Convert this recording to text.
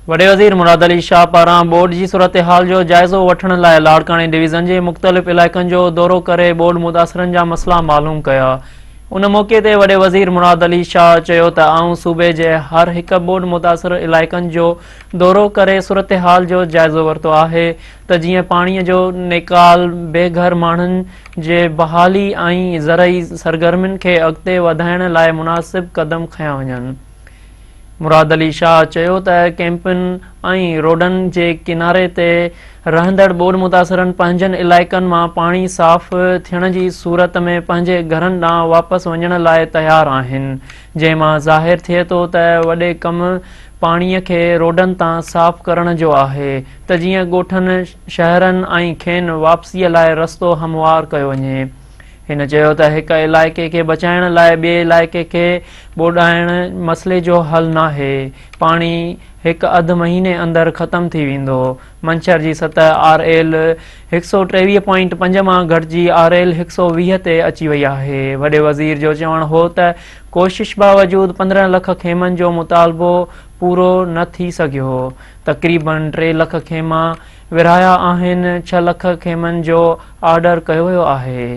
وڏي وزير مراد علي شاهه پاران ٻوڏ جي صورتحال جو جائزو وٺڻ لاء لاڙڪاڻي ڊويزن جي مختلف علائقن جو دورو ڪري ٻوڏ متاثرن جا مسئلا معلوم ڪيا. ان موقعي تي وڏي وزير مراد علي شاهه چيو ته آئون صوبي جي هر هڪ ٻوڏ متاثر علائقن جو دورو ڪري صورتحال جو جائزو ورتو آهي ته جيئن پاڻي جو نيڪال، بي گهر ماڻهن جي بحالي ۽ زرعي سرگرمين کي اڳتي وڌائڻ لاء مناسب قدم کنيا وڃن. مراد علي شاهه چيو ته ڪئمپن ۽ روڊن جي ڪناري تي رهندڙ ٻوڏ متاثرن پنهنجن علائقن مان پاڻي صاف ٿيڻ جي صورت ۾ پنهنجي گهرن ڏانهن واپس وڃڻ لاء تيار آهن جنهن مان ظاهر ٿئي ٿو ته وڏي ڪم پاڻي کي روڊن تان صاف ڪرڻ جو آهي ته جيئن ڳوٺن شهرن ۽ کين واپسي لاء رستو هموار ڪيو وڃي. هن چيو ته هڪ علائقي کي بچائڻ لاء ٻئي علائقي کي ٻوڏائڻ مسئلي جو حل ناهي، پاڻي هڪ اڌ مهيني اندر ختم ٿي ويندو، منڇر جي سطح آر ايل 123 پوائنٽ پنج مان گهٽجي آر ايل 120 تي اچي وئي آهي، وڏي وزير جو چوڻ هو ته ڪوشش باوجود 15 لک خيمن جو مطالبو پورو نه ٿي سگهيو، تقريبن ٽي لک خيما ورهايا آهن، ڇهه لک خيمن جو آرڊر ڪيو ويو آهي.